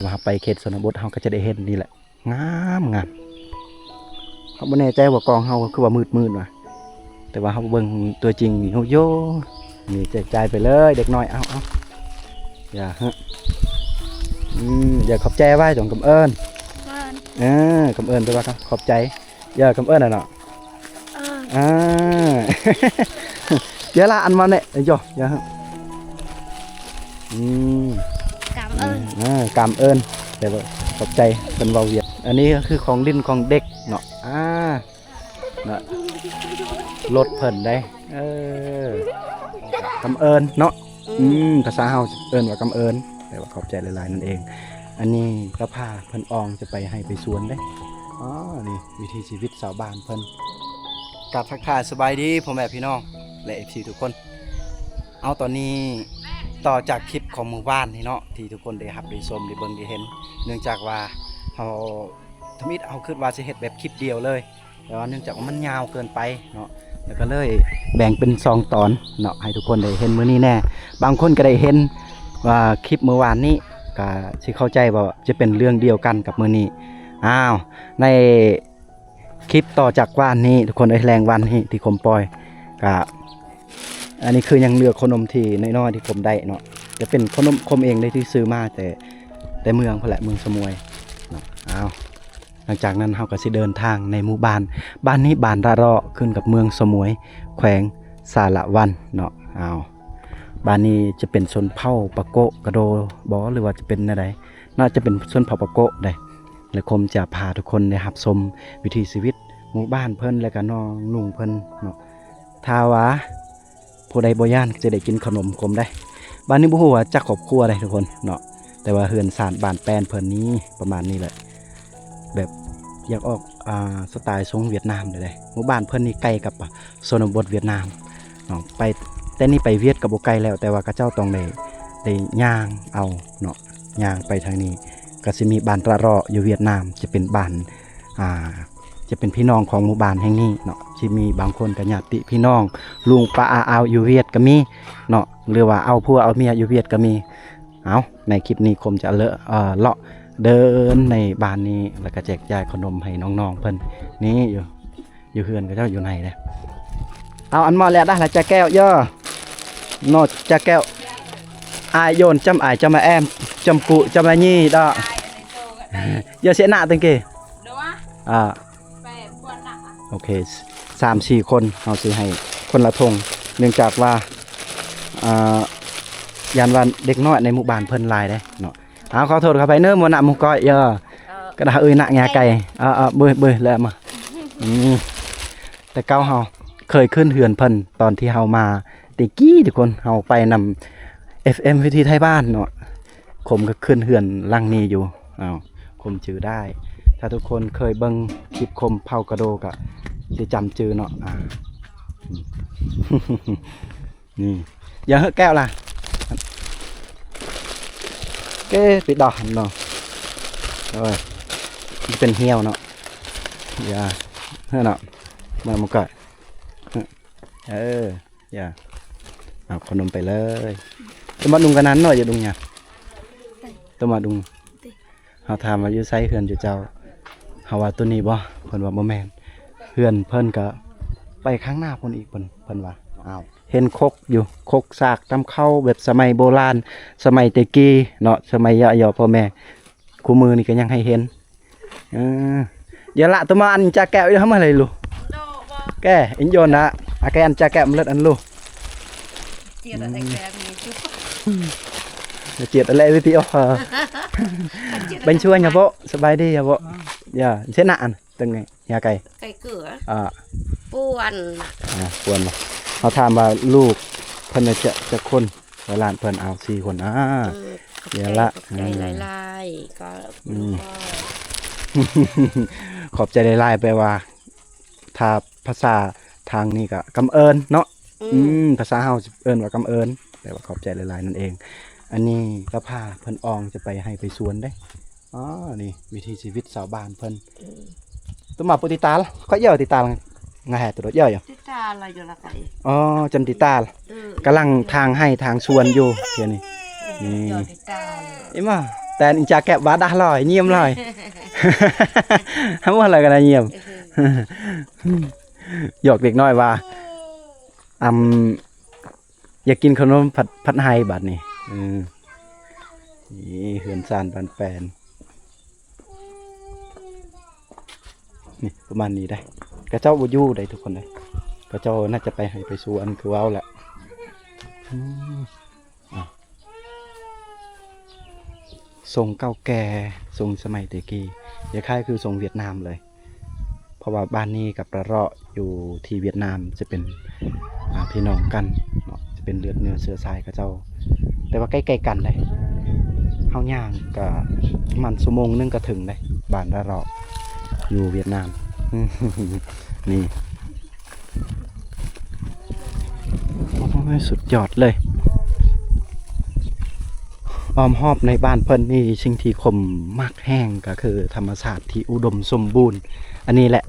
ວ່າເຮົາໄປເຂດຊົນນະບົດ ເຮົາກໍຈະໄດ້ເຫັນນີ້ແຫຼະ ງາມໆ. ເຮົາບໍ່ແນ່ໃຈວ່າກ້ອງເຮົາຄືວ່າມືດໆວ່າ ແຕ່ວ່າເຮົາເບິ່ງຕົວຈິງນີ້ ໂອ້ໂຢ ນີ້ແຈກຈ່າຍໄປເລີຍເດັກນ້ອຍ. ເອົາໆ ຢ່າເຮະ ອືມ ຢ່າຂອບໃຈໄວ້ ຕ້ອງກຳເອີ້ນ ເອີ ກຳເອີ້ນແປວ່າຂອບໃຈ. ເອີ ກຳເອີ້ນນະເນາະ ເອີ ອ່າ ເອີລະ ອັນມາແນະ ເອີ ເອີ ອືມ ກຳເອີ້ນ ເອີ ກຳເອີ້ນ ແປວ່າຂອບໃຈ ເພິ່ນເວົ້າຫວຽດ. ອັນນີ້ກໍຄືຂອງຫຼິ້ນຂອງເດັກເນາະ ອ່າ ເນາະ ລົດເພິ່ນເດ້ ເອີ ກຳເອີ້ນເນາະ ອືມ ອືມ ພາສາເຮົາເອີ້ນວ່າກຳເອີ້ນ ແປວ່າຂອບໃຈຫຼາຍໆນັ້ນເອງ. ອັນນີ້ກໍພາເພິ່ນອອງຈະໄປໄຮ່ໄປສວນເດ້. ອໍ ນີ້ວິຖີຊີວິດຊາວບ້ານເພິ່ນ. ກາບທັກທາຍສະບາຍດີພໍ່ແມ່ພີ່ນ້ອງ ແລະ ເອັຟຊີ ທຸກຄົນ. ເອົາ ຕອນນີ້ຕໍ່ຈາກຄລິບຂອງມື້ວານນີ້ເນາະ ທີ່ທຸກຄົນໄດ້ຮັບໄດ້ຊົມໄດ້ເບິ່ງໄດ້ເຫັນ ເນື່ອງຈາກວ່າເຮົາ ທຳອິດເຮົາຄິດວ່າຊິເຮັດແບບຄລິບດຽວເລີຍ ແຕ່ວ່າເນື່ອງຈາກວ່າມັນຍາວເກີນໄປເນາະ ແລ້ວກໍເລີຍແບ່ງເປັນສອງຕອນເນາະ ໃຫ້ທຸກຄົນໄດ້ເຫັນມື້ນີ້ແດ່. ບາງຄົນກໍໄດ້ເຫັນວ່າຄລິບມື້ວານນີ້ ກໍຊິເຂົ້າໃຈວ່າຈະເປັນເລື່ອງດຽວກັນກັບມື້ນີ້. ອ້າວ ໃນຄລິບຕໍ່ຈາກວານນີ້ ທຸກຄົນເອີຍ ແລງວານນີ້ທີ່ຂົມປ່ອຍ ກະ ອັນນີ້ຄືຍັງເຫຼືອຂົວໜົມທີ່ນ້ອຍໆທີ່ຂົມໄດ້ເນາະ ຈະເປັນຂົວໜົມຂົມເອງເດ້ ທີ່ຊື້ມາແຕ່ ແຕ່ເມືອງພຸ້ນແຫຼະ ເມືອງສະໝວຍເນາະ. ອ້າວ ຫຼັງຈາກນັ້ນເຮົາກໍຊິເດີນທາງໃນໝູ່ບ້ານ ບ້ານນີ້ບ້ານລະເລາະ ຂຶ້ນກັບເມືອງສະໝວຍ ແຂວງສາລະວັນເນາະ. ອ້າວ ບ້ານນີ້ຈະເປັນຊົນເຜົ່າປາໂກະກະໂດບໍ ຫຼືວ່າຈະເປັນແນວໃດ? ໜ້າຈະເປັນຊົນເຜົ່າປາໂກະເດ້ ແລະ ຂົມຈະພາທຸກຄົນໄດ້ຮັບຊົມວິຖີຊີວິດໝູ່ບ້ານເພິ່ນ ແລະກະນ້ອງນຸ່ງເພິ່ນເນາະ. ຖ້າວ່າຜູ້ໃດບໍ່ຢ້ານ ຈະໄດ້ກິນເຂົ້າໜົມຂົມໄດ໋. ບ້ານນີ້ບໍ່ຮູ້ວ່າຈັກຄອບຄົວໃດ໋ທຸກຄົນເນາະ ແຕ່ວ່າເຮືອນຊານບ້ານແປ້ນເພິ່ນນີ້ປະມານນີ້ແຫຼະ ແບບຢາກອອກ ອ່າ ສະໄຕລ໌ຊົງຫວຽດນາມເດ້. ໝູ່ບ້ານເພິ່ນນີ້ໃກ້ກັບຊົນນະບົດຫວຽດນາມເນາະ ໄປ ແຕ່ນີ້ໄປຫວຽດກໍບໍ່ໄກແລ້ວ ແຕ່ວ່າເຂົາເຈົ້າຕ້ອງໄດ້ ໄດ້ຍ່າງເອົາເນາະ. ຍ່າງໄປທາງນີ້ກໍຊິມີບ້ານຕະເລາະຢູ່ຫວຽດນາມ ຈະເປັນບ້ານ ອ່າ ຈະເປັນພີ່ນ້ອງຂອງໝູ່ບ້ານແຫ່ງນີ້ເນາະ ຊິມີບາງຄົນກໍຍາດຕິພີ່ນ້ອງ ລຸງປ້າອາອາວຢູ່ຫວຽດກໍມີເນາະ ຫຼືວ່າເອົາຜົວເອົາເມຍຢູ່ຫວຽດກໍມີ. ເອົາ ໃນຄລິບນີ້ຂົມຈະເລາະ ເອີ ເລາະເດີນໃນບ້ານນີ້ ແລ້ວກໍແຈກຈ່າຍເຂົ້າໜົມໃຫ້ນ້ອງໆເພິ່ນ ນີ້ຢູ່ ຢູ່ເຮືອນເຂົາເຈົ້າຢູ່ໃນເດ້. ເອົາ ອັນມາແລ້ວດາ ລະຈາແກ້ວເຢີ ໂນຈາແກ້ວ ອາຍໂຍນ ຈຳອາຍ ຈຳມາແອມ ຈຳກຸ ຈຳມາຍີ່ດາ ເຢີເສຍໜ້າຕັງເກ ອ່າ ໂອເຄ ສາມສີ່ຄົນ ເຮົາຊິໃຫ້ຄົນລະຖົງ ເນື່ອງຈາກວ່າ ອ່າ ຢ້ານວ່າເດັກນ້ອຍໃນໝູ່ບ້ານເພິ່ນຫຼາຍເດ້ເນາະ. ເອົາ ຂໍໂທດ ຂໍອະໄພເນີ ໝູ່ໜ້າໝູ່ກ້ອຍເອີ ກະດາເອີຍນະງາໄກ່ ເອີ ເອີ ເບີຍ ເບີຍ ແລ້ວມາ ອືມ ແຕ່ເກົ່າເຮົາເຄີຍຂຶ້ນເຮືອນເພິ່ນ ຕອນທີ່ເຮົາມາແຕ່ກີ້ ທຸກຄົນ ເຮົາໄປນຳ ເອັຟເອັມ ວິຖີໄທບ້ານເນາະ ຂົມກໍຂຶ້ນເຮືອນຫຼັງນີ້ຢູ່. ເອົາ ຂົມຈື່ໄດ້ ຖ້າທຸກຄົນເຄີຍເບິ່ງຄລິບຂົມເຜົ່າກະໂດກະຊິຈຳຈື່ເນາະ ອ່າ ນີ້ ຢ່າເຮີແກ້ວລະ ເກໄປດອກເນາະ ໂອ້ຍ ມັນເປັນຫ່ຽວເນາະ ຢ່າເຮີເນາະ ມາ ມາກະ ເອີ ຢ່າ ເອົາເຂົ້າໜົມໄປເລີຍ. ຕະມາດຸງກະນັ້ນເນາະ ຢ່າດຸງຫຍັງ ຕະມາດຸງ. ເຮົາຖາມວ່າຢູ່ໃສເຮືອນເຈົ້າ ເຮົາວ່າໂຕນີ້ບໍ່ ເພິ່ນວ່າບໍ່ແມ່ນ ເຮືອນເພິ່ນກະໄປຂ້າງໜ້າພຸ້ນອີກ ເພິ່ນ ເພິ່ນວ່າ. ອ້າວ ເຫັນຄົກຢູ່ ຄົກສາກຕຳເຂົ້າແບບສະໄໝໂບລານ ສະໄໝແຕ່ກີ້ເນາະ ສະໄໝຢ້າຍໍ່ພໍ່ແມ່ ຄູ່ມື້ນີ້ກະຍັງໃຫ້ເຫັນ. ເອີ ຢ່າລະ ໂຕມາອັນຈາແກະເອີ ເຮົາມາເລີຍລູກ ແກ ອິນໂຍນນະ ອາແກອັນຈາແກະມາເລີດອັນລູກ ຈຽດອະແລະວິດີໂອ ເປັນຊວນຍາໂບ ສະບາຍດີຍາໂບ ຢ່າເຊນະອັນ ເປັນໄງຍາໄກ່ ໄກ່ເກືອ ອ່າ ປວນ ອ່າ ປວນບໍ່ ເຮົາຖາມວ່າລູກເພິ່ນຈະ ຈັກຄົນ ວ່າຫຼານເພິ່ນເອົາສີ່ຄົນ ອ່າ ເອີ ຂອບໃຈ ເດີລະ ຂອບໃຈ ອືມ ຫຼາຍໆ ກໍ ອືມ ລູກກໍ ຂອບໃຈຫຼາຍໆ ແປວ່າ ຖ້າພາສາທາງນີ້ກໍກຳເອີ້ນເນາະ ອືມ ອືມ ພາສາເຮົາເອີ້ນວ່າກຳເອີ້ນ ແປວ່າຂອບໃຈຫຼາຍໆນັ້ນເອງ. ອັນນີ້ກໍພາເພິ່ນອອງຈະໄປໄຮ່ໄປສວນເດ້. ອໍ ນີ້ວິຖີຊີວິດຊາວບ້ານເພິ່ນ. ອືມ ໂຕມາປຸຕິຕາລ ຂ້ອຍເອີຍຕິຕາລ ງາແຮໂຕໂດເອີຍ ຕິຕາລຢູ່ລະໄກ ອໍ ຈຳຕິຕາລ ເອີ ກຳລັງທາງໄຮ່ທາງສວນຢູ່ດຽວນີ້. ນີ້ ຕິຕາລ ອີ່ມາ ແຕ່ນອີຈາແກະບາດາລອຍ ຢ້ຽມລອຍ ຮຳວ່າລອຍກັນນະ ຢ້ຽມ ຢອກເດັກນ້ອຍວ່າ ອຳ ຢາກກິນຂະໜົມຜັດ ຜັດໄຮບາດນີ້. ເອີ ນີ້ເຮືອນຊານບ້ານແປນ ນີ້ປະມານນີ້ເດ້. ເຂົາເຈົ້າບໍ່ຢູ່ໃດ໋ທຸກຄົນເດ້. ເຂົາເຈົ້າໜ້າຈະໄປໄຮ່ໄປສວນຄືເວົ້າແຫຼະ. ອືມ ຊົງເກົ່າແກ່ ຊົງສະໄໝແຕ່ກີ້ ຄ້າຍໆຄືຊົງຫວຽດນາມເລີຍ. ເພາະວ່າບ້ານນີ້ກັບລະເລາະຢູ່ທີ່ຫວຽດນາມຈະເປັນ ອ່າ ພີ່ນ້ອງກັນເນາະ ຈະເປັນເລືອດເນື້ອເຊື້ອສາຍເຂົາເຈົ້າ ແຕ່ວ່າໃກ້ໆກັນເດ້. ເຮົາຍ່າງກະປະມານຊົ່ວໂມງໜຶ່ງກະເຖິງເດ້ ບ້ານລະເລາະຢູ່ຫວຽດນາມ. ນີ້ ໂອ້ຍ ສຸດຍອດເລີຍ. ອ້ອມຮອບໃນບ້ານເພິ່ນນີ້ ສິ່ງທີ່ຄົມມັກແຮງກໍຄືທຳມະຊາດທີ່ອຸດົມສົມບູນ. ອັນນີ້ແຫຼະ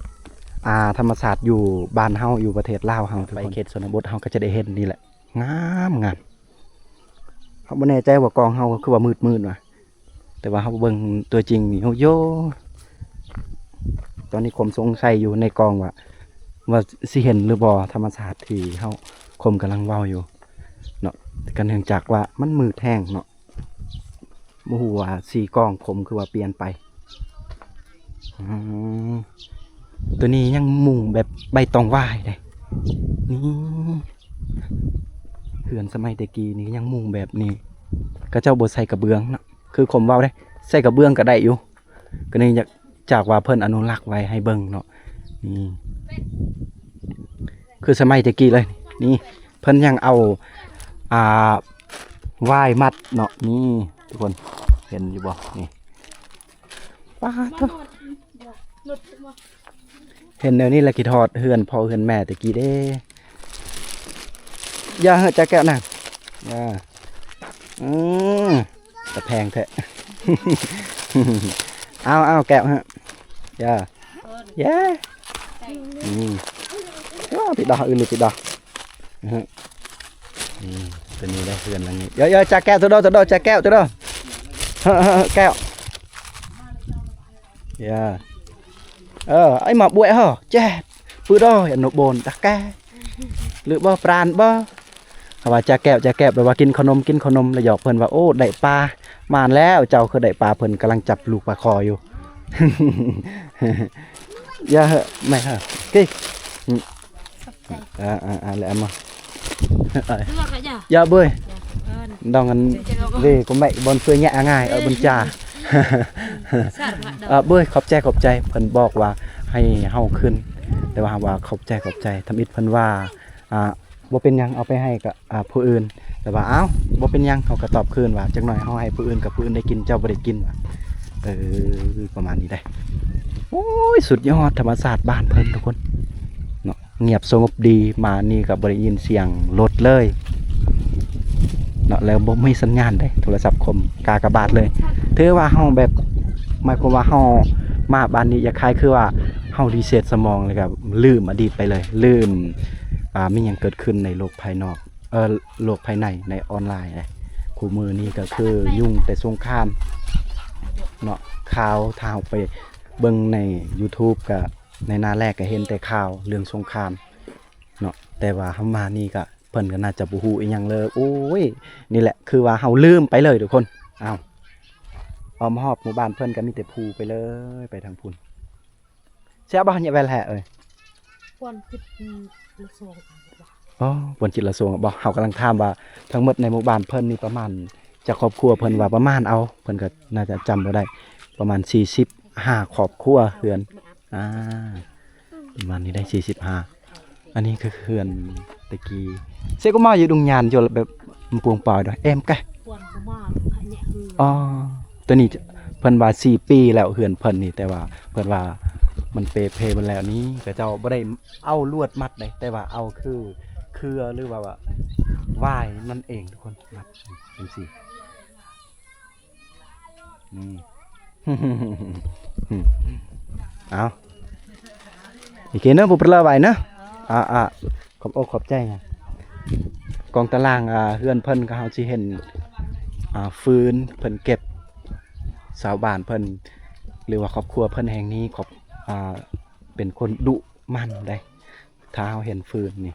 ອ່າ ທຳມະຊາດຢູ່ບ້ານເຮົາ ຢູ່ປະເທດລາວເຮົາ ໄປເຂດຊົນນະບົດເຮົາກໍຈະໄດ້ເຫັນນີ້ແຫຼະ ງາມໆ. ເຮົາບໍ່ແນ່ໃຈວ່າກ້ອງເຮົາຄືວ່າມືດໆຫວາ ແຕ່ວ່າເຮົາເບິ່ງຕົວຈິງນີ້ ໂອ້ໂຫ ຕອນນີ້ຄົມສົງໄສຢູ່ໃນກ້ອງວ່າ ວ່າຊິເຫັນຫຼືບໍ່ ທຳມະຊາດທີ່ເຮົາ ຄົມກຳລັງເວົ້າຢູ່ເນາະ. ກໍເນື່ອງຈາກວ່າມັນມືດແຮງເນາະ ບໍ່ຮູ້ວ່າສີກ້ອງຄົມຄືວ່າປ່ຽນໄປ. ອືມ ຕົວນີ້ຍັງມຸງແບບໃບຕອງຫວ້າຍເດ້ ນີ້ ເຮືອນສະໄໝແຕ່ກີ້ນີ້ຍັງມຸງແບບນີ້ ເຂົາເຈົ້າບໍ່ໃສ່ກະເບື້ອງເນາະ ຄືຄົມເວົ້າເດ້ ໃສ່ກະເບື້ອງກໍໄດ້ຢູ່. ກໍເນື່ອງຈາກວ່າເພິ່ນອະນຸລັກໄວ້ໃຫ້ເບິ່ງເນາະ ນີ້ ຄືສະໄໝແຕ່ກີ້ເລີຍ ນີ້ ເພິ່ນຍັງເອົາ ອ່າ ຫວ້າຍມັດເນາະ ນີ້ທຸກຄົນ ເຫັນຢູ່ບໍ່ ນີ້ ປາດໂທ້ ເຫັນແນວນີ້ລະຄິດຮອດເຮືອນພໍ່ເຮືອນແມ່ແຕ່ກີ້ເດ້. ຢ່າເຮີ້ ຈາແກ້ວນາງ ຢ່າ ອືມ ຕາແພງແທ້ ເອົາ ເອົາ ແກ້ວເຮີ້ ຢ່າ ຢ່າ ອືມ ວ້າວ ປິດດອກ ອື່ນປິດດອກ ອືມ ຕົວນີ້ໄດ້ເຮືອນຫຼັງນີ້ ຢ່າ ຢ່າ ຈາແກ້ວ ໂຕໂດ ໂຕໂດ ຈາແກ້ວ ໂຕໂດ ເຮີ້ ເຮີ້ ເຮີ້ ແກ້ວ ຢ່າ ເອີ ໄອ້ໝາບວຍເຮີ້ ແຈບ ປືດອຍ ອະນຸໂບນ ຕະແກ ຫຼືບໍ່ ປານບໍ່ ເຂົາວ່າຈາແກ້ວ ຈາແກ້ວ ແປວ່າກິນເຂົ້າໜົມ ກິນເຂົ້າໜົມ ແລ້ວຫຍອກເພິ່ນວ່າ ໂອ້ ໄດ້ປາ ມານແລ້ວ ເຈົ້າຄືໄດ້ປາ ເພິ່ນກຳລັງຈັບລູກປາຄໍຢູ່ ຢ່າເຮີ້ ແມ່ເຮີ້ ກິ ອືມ ອ່າໆໆ ແລ້ວເອົາມາ ເອີ ເລືອກແລ້ວຈ້ະ ຢ່າເບີຍ ເອີ ດອງກັນ ເວກໍແມ່ ບ່ອນເຟືອແຍະອາງ່າຍ ເອີ ບຸນຈາ ເອີ ເບີຍ ຂອບໃຈ ຂອບໃຈ ເພິ່ນບອກວ່າໃຫ້ເຮົາຂຶ້ນ ແຕ່ວ່າເຮົາວ່າຂອບໃຈ ຂອບໃຈ ທຳອິດເພິ່ນວ່າ ອ່າ ບໍ່ເປັນຫຍັງ ເອົາໄປໃຫ້ກະ ອ່າ ຜູ້ອື່ນ ແຕ່ວ່າ ອ້າວ ບໍ່ເປັນຫຍັງ ເຮົາກະຕອບຄືນວ່າ ຈັກໜ້ອຍເຮົາໃຫ້ຜູ້ອື່ນ ກະຜູ້ອື່ນໄດ້ກິນ ເຈົ້າບໍ່ໄດ້ກິນ ວ່າ ເອີ ປະມານນີ້ໄດ໋. ໂອ້ຍ ສຸດຍອດ ທຳມະຊາດບ້ານເພິ່ນທຸກຄົນເນາະ ງຽບສະຫງົບດີ ມານີ້ກະບໍ່ໄດ້ຍິນສຽງລົດເລີຍເນາະ ແລ້ວບໍ່ມີສັນຍານເດ້ ໂທລະສັບຄົມກາກະບາດເລີຍ. ຖືວ່າເຮົາແບບ ໝາຍຄວາມວ່າເຮົາມາບ້ານນີ້ ຄ້າຍໆຄືວ່າເຮົາຣີເຊັດສະໝອງ ແລ້ວກະລືມອະດີດໄປເລີຍ ລືມ ອ່າ ມີຫຍັງເກີດຂຶ້ນໃນໂລກພາຍນອກ ເອີ ໂລກພາຍໃນ ໃນອອນລາຍເດ້. ຄູ່ມື້ນີ້ກະຄືຫຍຸ້ງແຕ່ສົງຄາມເນາະ ຂ່າວ ຖ້າເຮົາໄປເບິ່ງໃນຢູທູບກະ ໃນໜ້າແລກກະເຫັນແຕ່ຂ່າວເລື່ອງສົງຄາມເນາະ ແຕ່ວ່າເຮົາມານີ້ກະ ເພິ່ນກະໜ້າຈະບໍ່ຮູ້ອີ່ຫຍັງເລີຍ. ໂອ້ຍ ນີ້ແຫຼະ ຄືວ່າເຮົາລືມໄປເລີຍທຸກຄົນ. ອ້າວ ອ້ອມຮອບໝູ່ບ້ານເພິ່ນກະມີແຕ່ພູໄປເລີຍ ໄປທາງພຸ້ນ. ແຊວບໍ່ ຍາແວ່ນແຮເອີຍ? ປອນຈິດລະສອງ ອໍ ປອນຈິດລະສອງບໍ? ເຮົາກຳລັງຖາມວ່າທັງໝົດໃນໝູ່ບ້ານເພິ່ນນີ້ປະມານຈັກຄອບຄົວ ເພິ່ນວ່າປະມານ ເອົາ ເພິ່ນກໍໜ້າຈະຈຳບໍ່ໄດ້ ປະມານສີ່ສິບຫ້າຄອບຄົວເຮືອນ ອ່າ ປະມານນີ້ໄດ໋ ສີ່ສິບຫ້າ. ອັນນີ້ຄືເຮືອນແຕ່ກີ້ ເຊກໍມາຢູ່ດົງຍານຢູ່ແບບ ມະປວງປາຍດອຍ ເອັມກະ ອໍ ຕົວນີ້ເພິ່ນວ່າສີ່ປີແລ້ວເຮືອນເພິ່ນນີ້ ແຕ່ວ່າເພິ່ນວ່າມັນເປເພໝົດແລ້ວນີ້ ເຂົາເຈົ້າບໍ່ໄດ້ເອົາລວດມັດເດ້ ແຕ່ວ່າເອົາຄືເຄືອ ຫຼືວ່າຫວ້າຍນັ້ນເອງທຸກຄົນ ມັດຈັ່ງຊີ້. ອືມ ເອົາ ໂອເຄເນາະ ບໍ່ເປັນລະຫວາຍເນາະ ອ່າໆ ຂອບອົກຂອບໃຈນະ. ກອງຕາລາງ ອ່າ ເຮືອນເພິ່ນກໍເຮົາຊິເຫັນ ອ່າ ຟືນເພິ່ນເກັບ ຊາວບ້ານເພິ່ນ ຫຼືວ່າຄອບຄົວເພິ່ນແຫ່ງນີ້ ຄອບ ອ່າ ເປັນຄົນດຸໝັ່ນໃດ໋. ຖ້າເຮົາເຫັນຟືນນີ້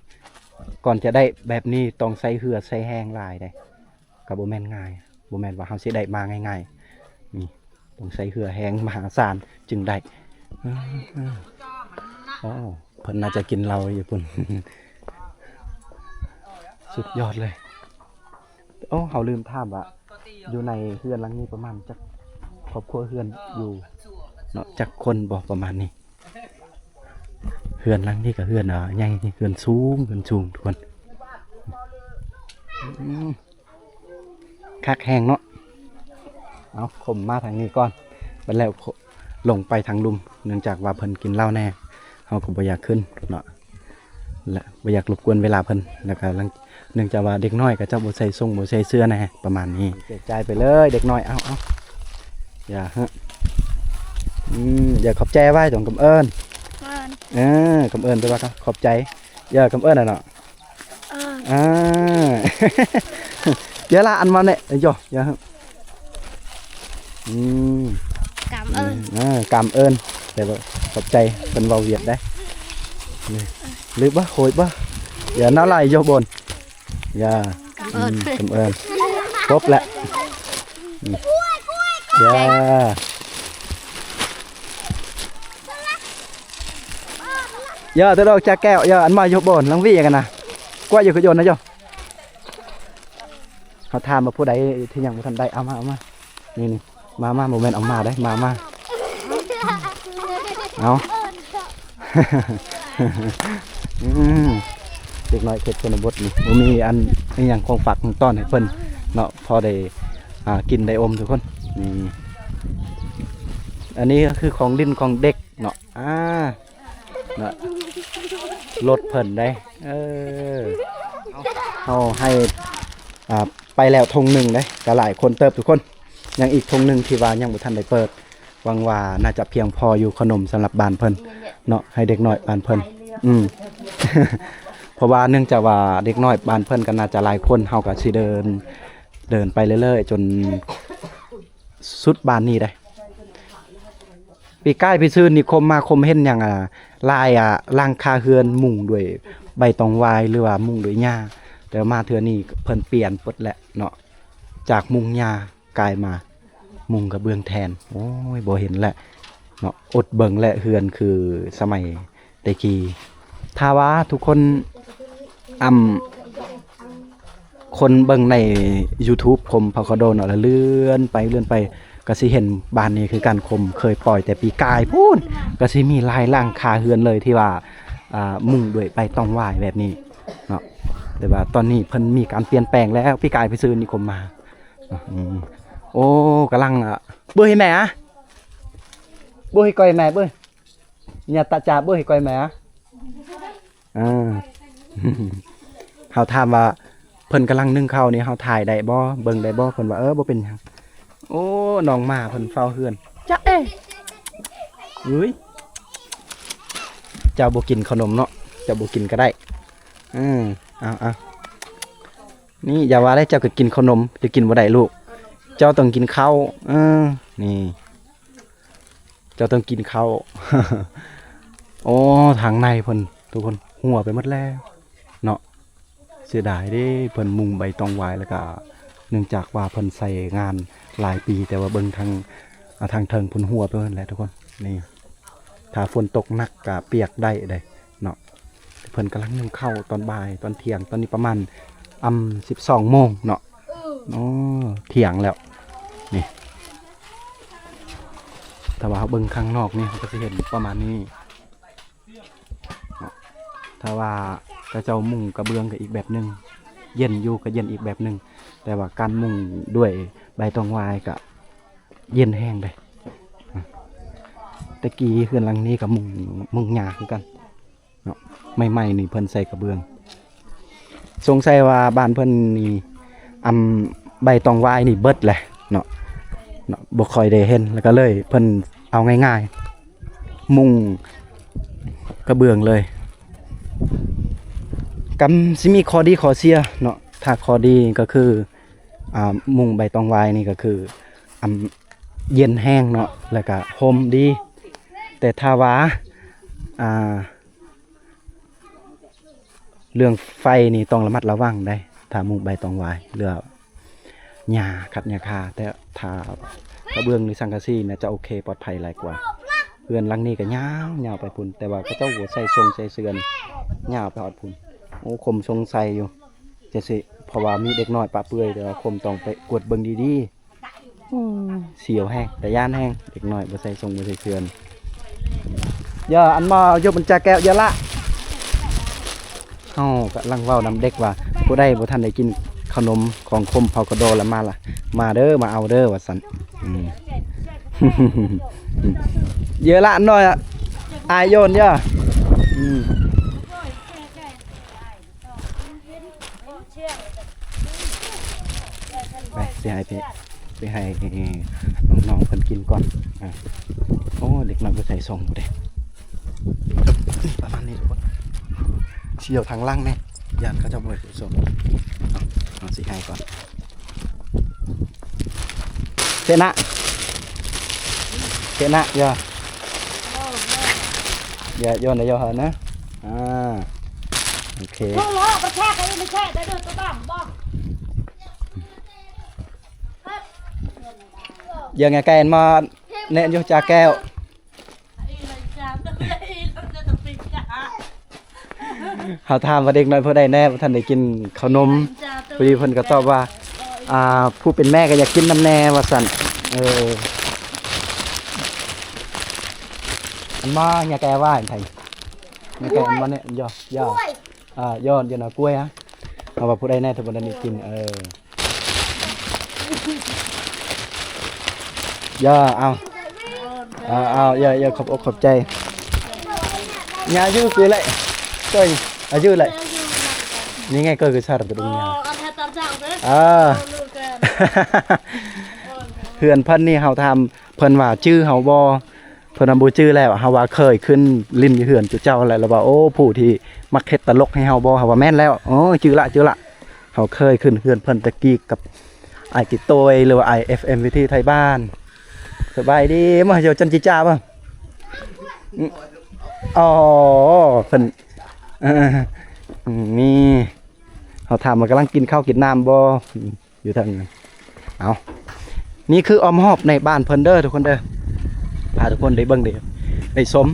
ກ່ອນຈະໄດ້ແບບນີ້ຕ້ອງໃຊ້ເຫື່ອໃຊ້ແຮງຫຼາຍໃດ໋ ກໍບໍ່ແມ່ນງ່າຍ ບໍ່ແມ່ນວ່າເຮົາຊິໄດ້ມາງ່າຍໆ ນີ້ ຕ້ອງໃຊ້ເຫື່ອແຮງມະຫາສານຈຶ່ງໄດ້. ເອີ ໂອ້ ເພິ່ນໜ້າຈະກິນເຫຼົ້າຢູ່ພຸ້ນ ສຸດຍອດເລີຍ. ໂອ້ ເຮົາລືມຖາມວ່າ ຢູ່ໃນເຮືອນຫຼັງນີ້ປະມານຈັກຄອບຄົວເຮືອນຢູ່ເນາະ ຈັກຄົນບໍ່ປະມານນີ້. ເຮືອນຫຼັງນີ້ກໍເຮືອນ ອ່າ ໃຫຍ່ ເຮືອນສູງ ເຮືອນສູງທຸກຄົນ. ອືມ ຄັກແຮງເນາະ. ເອົາ ຂົມມາທາງນີ້ກ່ອນ ບັດແລ້ວລົງໄປທາງລຸ່ມ ເນື່ອງຈາກວ່າເພິ່ນກິນເຫຼົ້າແດ່ ເຮົາກໍບໍ່ຢາກຂຶ້ນເນາະ ແລະ ບໍ່ຢາກລົບກວນເວລາເພິ່ນ ແລ້ວກໍເນື່ອງຈາກວ່າເດັກນ້ອຍເຂົາເຈົ້າບໍ່ໃສ່ສົ້ງ ບໍ່ໃສ່ເສື້ອແດ່ ປະມານນີ້. ແຈກຈ່າຍໄປເລີຍເດັກນ້ອຍ ເອົາ ເອົາ ຢ່າ ອືມ ຢ່າຂອບໃຈໄວ້ ຕ້ອງກຳເອີ້ນ ເອີ ກຳເອີ້ນ ແປວ່າຂອບໃຈ ຢ່າກຳເອີ້ນນະເນາະ. ອ່າ ເວລາອັນມາແນະ ເອີ ເອີ ອືມ ກຳເອີ້ນ ເອີ ກຳເອີ້ນ ແປວ່າຂອບໃຈ ເພິ່ນເວົ້າຫວຽດໄດ໋. ຫຼືບໍ່ ໂຫຍບໍ່ ຢ່ານາໄລໂຍບົນ ຢ່າ ກຳເອີ້ນ ອືມ ກຳເອີ້ນ ຄົບແຫຼະ ຢ່າ ຢ່າ ຕະດອກຈາແກ້ວ ຢ່າ ອັນມາໂຍບົນ ລັງວີກັນນະ ກວ່າຢູ່ກະຍົນນະໂຍ. ເຮົາຖາມວ່າຜູ້ໃດທີ່ຍັງບໍ່ທັນໄດ້ ເອົາມາ ເອົາມາ ນີ້ໆ ມາ ມາ ບໍ່ແມ່ນເອົາມາເດ້ ມາ ມາ ເອົາ ອືມ ເດັກນ້ອຍເຂດຊົນນະບົດນີ້ ບໍ່ມີອັນ ອີ່ຫຍັງຂອງຝາກຂອງຕ້ອນໃຫ້ເພິ່ນເນາະ ພໍໄດ້ ອ່າ ກິນໄດ້ອົມທຸກຄົນ. ນີ້ ອັນນີ້ກໍຄືຂອງຫຼິ້ນຂອງເດັກເນາະ ອ່າ ນະ ລົດເພິ່ນໄດ໋ ເອີ ເຮົາໃຫ້ ອ່າ ໄປແລ້ວຖົງໜຶ່ງເດ້ ກໍຫຼາຍຄົນເຕີບທຸກຄົນ. ຍັງອີກຖົງໜຶ່ງທີ່ວ່າຍັງບໍ່ທັນໄດ້ເປີດ ຫວັງວ່າໜ້າຈະພຽງພໍຢູ່ ຂະໜົມສຳລັບບ້ານເພິ່ນເນາະ ໃຫ້ເດັກນ້ອຍບ້ານເພິ່ນ ອືມ ເພາະວ່າເນື່ອງຈາກວ່າເດັກນ້ອຍບ້ານເພິ່ນກໍໜ້າຈະຫຼາຍຄົນ ເຮົາກໍຊິເດີນ ເດີນໄປເລື້ອຍໆ ຈົນສຸດບ້ານນີ້ເດ້. ປີກາຍປີຊືນນິຄົມມາຄົມເຫັນຫຍັງ ອ່າ ຫຼາຍ ອ່າ ຫຼັງຄາເຮືອນມຸງດ້ວຍໃບຕອງຫວາຍ ຫຼືວ່າມຸງດ້ວຍຫຍ້າ ແຕ່ມາເທື່ອນີ້ເພິ່ນປ່ຽນໝົດແຫຼະເນາະ ຈາກມຸງຫຍ້າກາຍມາມຸງກະເບື້ອງແທນ. ໂອ້ຍ ບໍ່ເຫັນແຫຼະເນາະ ອົດເບິ່ງແຫຼະ ເຮືອນຄືສະໄໝ ແຕ່ກີ້ ຖ້າວ່າທຸກຄົນ ອຳ ຄົນເບິ່ງໃນຢູທູບຄົມພາວຄາໂດເນາະ ແລ້ວເລື່ອນໄປເລື່ອນໄປ ກໍຊິເຫັນບ້ານນີ້ຄືກັນ ຄົມເຄີຍປ່ອຍແຕ່ປີກາຍພຸ້ນ ກໍຊິມີຫຼາຍຫຼັງຄາເຮືອນເລີຍທີ່ວ່າ ອ່າ ມຸງດ້ວຍໃບຕອງຫວາຍແບບນີ້ເນາະ. ແຕ່ວ່າຕອນນີ້ເພິ່ນມີການປ່ຽນແປງແລ້ວ ປີກາຍໄປຊື້ນິຄົມມາ. ອືມ ໂອ້ ກຳລັງ ອ່າ ເບິ່ງໃຫ້ແມ່ ອ່າ ເບິ່ງໃຫ້ກ້ອຍແມ່ ເບິ່ງ ຍາຕະຈາເບິ່ງໃຫ້ກ້ອຍແມ່ ອ່າ ເຮົາຖາມວ່າເພິ່ນກຳລັງໜຶ້ງເຂົ້ານີ້ ເຮົາຖ່າຍໄດ້ບໍ່ ເບິ່ງໄດ້ບໍ່ ເພິ່ນວ່າ ເອີ ບໍ່ເປັນຫຍັງ. ໂອ້ ນ້ອງໝາເພິ່ນເຝົ້າເຮືອນ ຈະເອ ເອີຍ ເຈົ້າບໍ່ກິນເຂົ້າໜົມເນາະ ເຈົ້າບໍ່ກິນກໍໄດ້ ເອີ ເອົາໆ ນີ້ ຢ່າວ່າແລ້ວ ເຈົ້າກໍກິນເຂົ້າໜົມ ເຈົ້າກິນບໍ່ໄດ້ລູກ ເຈົ້າຕ້ອງກິນເຂົ້າ ເອີ ນີ້ ເຈົ້າຕ້ອງກິນເຂົ້າ. ໂອ້ ທາງໃນເພິ່ນທຸກຄົນ ຮົ່ວໄປໝົດແລ້ວເນາະ ເສຍດາຍເດ້ ເພິ່ນມຸງໃບຕອງຫວາຍ ແລ້ວກະເນື່ອງຈາກວ່າເພິ່ນໃຊ້ງານຫຼາຍປີ ແຕ່ວ່າເບິ່ງທາງ ອ່າ ທາງເທິງພຸ້ນຮົ່ວໄປໝົດແລ້ວທຸກຄົນ. ນີ້ ຖ້າຝົນຕົກໜັກກະປຽກໄດ້ເດ້ເນາະ. ເພິ່ນກຳລັງໜຶ້ງເຂົ້າຕອນບ່າຍ ຕອນທ່ຽງ ຕອນນີ້ປະມານ ອ່ຳ ສິບສອງໂມງເນາະ. ໂອ້ ທ່ຽງແລ້ວ ນີ້ ຖ້າວ່າເຮົາເບິ່ງຂ້າງນອກນີ້ ເຮົາກໍຊິເຫັນປະມານນີ້ເນາະ. ຖ້າວ່າເຂົາເຈົ້າມຸງກະເບື້ອງກໍອີກແບບໜຶ່ງ ເຢັນຢູ່ກໍເຢັນອີກແບບໜຶ່ງ ແຕ່ວ່າການມຸງດ້ວຍໃບຕອງຫວາຍກໍເຢັນແຮງເດ້. ແຕ່ກີ້ເຮືອນຫຼັງນີ້ກໍມຸງ ມຸງຫຍ້າຄືກັນ ເນາະ ໃໝ່ໆນີ້ເພິ່ນໃສ່ກະເບື້ອງ ສົງໄສວ່າບ້ານເພິ່ນນີ້ ອຳ ໃບຕອງຫວາຍນີ້ເບິດແຫຼະເນາະ ເນາະ ບໍ່ຄ່ອຍໄດ້ເຫັນ ແລ້ວກໍເລີຍເພິ່ນເອົາງ່າຍໆ ມຸງກະເບື້ອງເລີຍ. ກໍຊິມີຂໍ້ດີຂໍ້ເສຍເນາະ ຖ້າຂໍ້ດີກໍຄື ອ່າ ມຸງໃບຕອງຫວາຍນີ້ກໍຄື ອຳ ເຢັນແຮງເນາະ ແລ້ວກະຮົ່ມດີ. ແຕ່ຖ້າວ່າ ອ່າ ເລື່ອງໄຟນີ້ຕ້ອງລະມັດລະວັງໄດ໋ ຖ້າມຸງໃບຕອງຫວາຍ ຫຼືວ່າຫຍ້າຂັດຫຍ້າຄາ. ແຕ່ຖ້າກະເບື້ອງ ຫຼື ສັງກະສີ ໜ້າຈະໂອເຄ ປອດໄພຫຼາຍກວ່າ. ເຮືອນຫຼັງນີ້ກະຍາວ ຍາວໄປພຸ້ນ ແຕ່ວ່າເຂົາເຈົ້າບໍ່ໃສ່ຊົງໃສ່ເສື້ອນີ້ ຍາວໄປຮອດພຸ້ນ. ໂອ້ ຄົມສົງໄສຢູ່ ຈັ່ງຊີ້ ເພາະວ່າມີເດັກນ້ອຍປະເປືອຍ ແຕ່ວ່າຄົມຕ້ອງໄປກວດເບິ່ງດີໆ. ໂອ້ ສຽວແຮງ ຕາຢ້ານແຮງ ເດັກນ້ອຍບໍ່ໃສ່ຊົງບໍ່ໃສ່ເສື້ອນີ້. ຢ່າ ອັນມາຍົກບັນຈາແກ້ວ ຢ່າລະ. ເຮົາກຳລັງເວົ້ານຳເດັກວ່າ ຜູ້ໃດບໍ່ທັນໄດ້ກິນເຂົ້າໜົມຂອງຄົມເຜົ່າກະດໍລະມາລະ ມາເດີ ມາເອົາເດີ ວ່າຊັ້ນ. ອືມ ເຢີລະໜ້ອຍ ອາຍໂຍນເຢີ ອືມ. ໄປ ຊິໃຫ້ໄປ ໄປໃຫ້ນ້ອງໆເພິ່ນກິນກ່ອນ. ອ່າ ໂອ້ ເດັກນ້ອຍບໍ່ໃສ່ຊົງເດ້. ປະມານນີ້ທຸກຄົນ ຊິຢູ່ທາງຫຼັງແນ່ ຢ້ານເຂົາເຈົ້າບໍ່ໃສ່ຊົງ. ເອົາ ເອົາ ຊິໃຫ້ກ່ອນ. ເຊນະ ເຊນະ ຢ່າ ຢ່າໂຍນ ຢ່າໂຍນຫັ້ນນະ. ອ່າ ໂອເຄ ເຢີແກນມາແນະຢູ່ຈາແກ້ວ. ເຮົາຖາມວ່າເດັກນ້ອຍຜູ້ໃດແນ່ບໍ່ທັນໄດ້ກິນເຂົ້າໜົມ ພໍດີເພິ່ນກໍຕອບວ່າ ອ່າ ຜູ້ເປັນແມ່ກໍຢາກກິນນຳແນ່ວ່າຊັ້ນ. ເອີ ອັນມາຍາແກວ່າອັນໄທ ຍາແກອັນມາແນ່ ຢໍ ຢໍ ອ່າ ຢໍ ຢໍນາກ້ວຍ ເຮົາວ່າຜູ້ໃດແນ່ທີ່ບໍ່ໄດ້ກິນ. ເອີ ຢາ ເອົາ ເອົາ ເອົາ ຢ່າ ຢ່າ ຂອບອົກຂອບໃຈ. ຍາຢູ່ຄືແຫຼະ ເກີຍ ອາຍຸແຫຼະ ນີ້ໄງ ເກີຍຄືຊາດກະດຸງຍາ. ເອີ ເຮືອນເພິ່ນນີ້ ເຮົາຖາມເພິ່ນວ່າຈື່ເຮົາບໍ່ ເພິ່ນວ່າບໍ່ຈື່ແລ້ວ ເຮົາວ່າເຄີຍຂຶ້ນຫຼິ້ນຢູ່ເຮືອນຈຸເຈົ້າແລ້ວ ລະວ່າ ໂອ້ ຜູ້ທີ່ມັກເຮັດຕະຫຼົກໃຫ້ເຮົາບໍ່ ເຮົາວ່າແມ່ນແລ້ວ. ໂອ້ ຈື່ລະ ຈື່ລະ ເຮົາເຄີຍຂຶ້ນເຮືອນເພິ່ນແຕ່ກີ້ກັບອ້າຍກິໂຕຍ ຫຼືວ່າອ້າຍເອັຟເອັມ ວິຖີໄທບ້ານ. ສະບາຍດີ ມາຢູ່ຈັນຈິຈາບໍ່? ອໍ ເພິ່ນ ເອີ ນີ້ ເຮົາຖາມວ່າກຳລັງກິນເຂົ້າກິນນ້ຳບໍ່? ຢູ່ທາງນັ້ນ. ເອົາ ນີ້ຄືອ້ອມຮອບໃນບ້ານເພິ່ນເດີທຸກຄົນເດີ ພາທຸກຄົນໄດ້ເບິ່ງໄດ້ ໄດ້ຊົມ.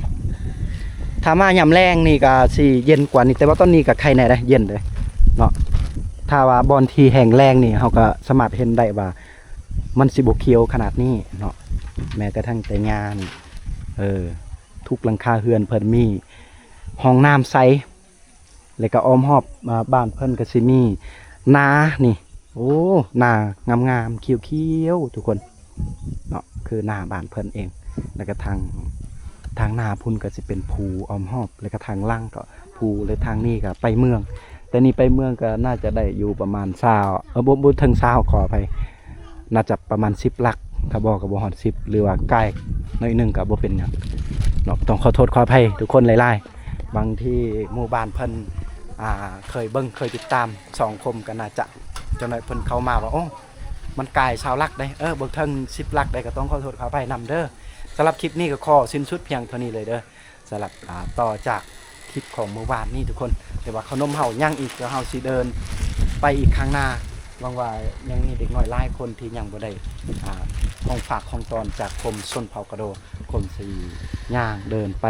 ຖ້າມາຍາມແລງນີ້ກະຊິເຢັນກວ່ານີ້ ແຕ່ວ່າຕອນນີ້ກະໄຄແນ່ເດ້ ເຢັນເດ້ເນາະ. ຖ້າວ່າບ່ອນທີ່ແຫ້ງແລ້ງນີ້ ເຮົາກະສາມາດເຫັນໄດ້ວ່າມັນຊິບໍ່ຂຽວຂະໜາດນີ້ເນາະ. ແມ້ກະທັ່ງແຕ່ຫຍ້ານີ້ ເອີ ທຸກຫຼັງຄາເຮືອນເພິ່ນມີຫ້ອງນ້ຳໃສ. ແລ້ວກະອ້ອມຮອບ ອາ ບ້ານເພິ່ນກະຊິມີນານີ້ ໂອ້ ນາງາມໆ ຂຽວໆ ທຸກຄົນເນາະ ຄືນາບ້ານເພິ່ນເອງ. ແລ້ວກະທາງ ທາງໜ້າພຸ້ນກະຊິເປັນພູອ້ອມຮອບ ແລ້ວກະທາງຫຼັງກະພູ ແລະ ທາງນີ້ກະໄປເມືອງ. ແຕ່ນີ້ໄປເມືອງກະໜ້າຈະໄດ້ຢູ່ປະມານຊາວ ເອີ ບໍ່ ບໍ່ເຖິງຊາວ ຂໍອະໄພ. ໜ້າຈະປະມານສິບຫຼັກ ຖ້າບໍ່ກໍບໍ່ຮອດສິບ ຫຼືວ່າກາຍໜ້ອຍໜຶ່ງກໍບໍ່ເປັນຫຍັງເນາະ. ຕ້ອງຂໍໂທດຂໍອະໄພທຸກຄົນຫຼາຍໆ. ບາງທີໝູ່ບ້ານເພິ່ນ ອ່າ ເຄີຍເບິ່ງເຄີຍຕິດຕາມຊ່ອງຄົມ ກໍໜ້າຈະ ຈັກໜ້ອຍເພິ່ນເຂົ້າມາວ່າ ໂອ້ ມັນກາຍຊາວຫຼັກເດ້ ເອີ ບໍ່ເຖິງສິບຫຼັກເດ້ ກໍຕ້ອງຂໍໂທດຂໍອະໄພນຳເດີ. ສຳລັບຄລິບນີ້ກໍຂໍສິ້ນສຸດພຽງເທົ່ານີ້ເລີຍເດີ. ສຳລັບ ອ່າ ຕໍ່ຈາກຄລິບຂອງມື້ວານນີ້ທຸກຄົນ ແຕ່ວ່າເຂົ້າໜົມເຮົາຍັງອີກ ແລ້ວເຮົາຊິເດີນໄປອີກຂ້າງໜ້າ. ຫວັງວ່າຍັງມີເດັກນ້ອຍຫຼາຍຄົນທີ່ຍັງບໍ່ໄດ້ ອ່າ ຂອງຝາກຂອງຕ້ອນຈາກຄົມຊົນເຜົ່າກະໂດ ຄົມຊິຍ່າງເດີນໄປ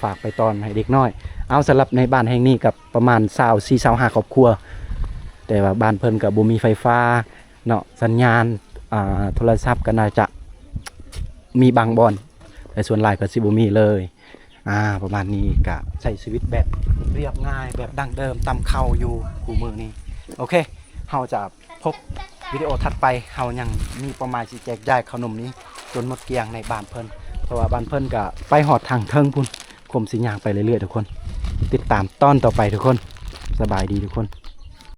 ຝາກໄປຕ້ອນໃຫ້ເດັກນ້ອຍ. ເອົາ ສຳລັບໃນບ້ານແຫ່ງນີ້ກໍປະມານຊາວສີ່ ຊາວຫ້າຄອບຄົວ ແຕ່ວ່າບ້ານເພິ່ນກໍບໍ່ມີໄຟຟ້າເນາະ ສັນຍານ ອ່າ ໂທລະສັບກໍໜ້າຈະມີບາງບ່ອນ ແຕ່ສ່ວນຫຼາຍກໍຊິບໍ່ມີເລີຍ. ອ່າ ປະມານນີ້ ກະໃຊ້ຊີວິດແບບລຽບງ່າຍ ແບບດັ້ງເດີມ ຕຳເຂົ້າຢູ່ຄູ່ມື້ນີ້. ໂອເຄ ເຮົາຈະພົບວິດີໂອຖັດໄປ. ເຮົາຍັງມີເປົ້າໝາຍຊິແຈກຢາຍເຂົ້າໜົມນີ້ຈົນໝົດກ້ຽງໃນບ້ານເພິ່ນ ເພາະວ່າບ້ານເພິ່ນກະໄປຮອດທາງເທິງພຸ້ນ. ຄົມຊິຍ່າງໄປເລື້ອຍໆ ທຸກຄົນ. ຕິດຕາມຕອນຕໍ່ໄປທຸກຄົນ. ສະບາຍດີທຸກຄົນ.